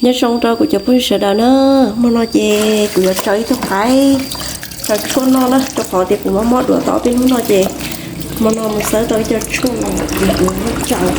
Nyob zoo rau kuv cov phooj ywg sawv daws na, hmo no ces kuv yuav tsaws ib co qaib tsaws tshuaj noj na, rau qhov tias kuv mob mob duav tau ob peb hnub no ces hmo no mus xawb tau ib co tshuaj no kuv yuav muab tsaws.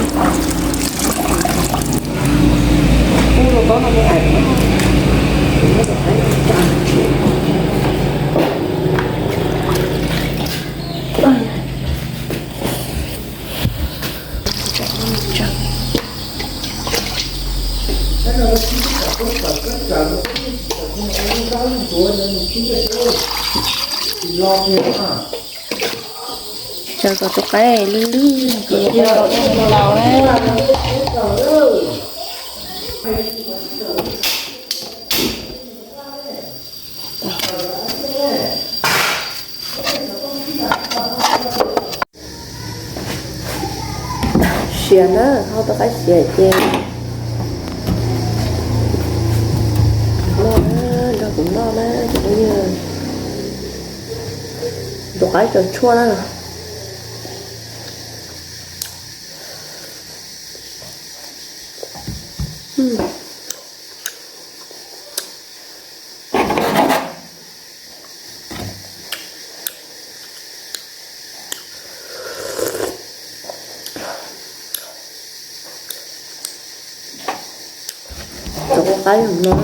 Tsaws kom tus qaib lwj lwj ces tau ib co laus na. Siav na, hau tau qaib siav ces noj na, nrog kuv noj na cov phooj ywg. Tus qaib tsaws tshuaj na. Cov qaib no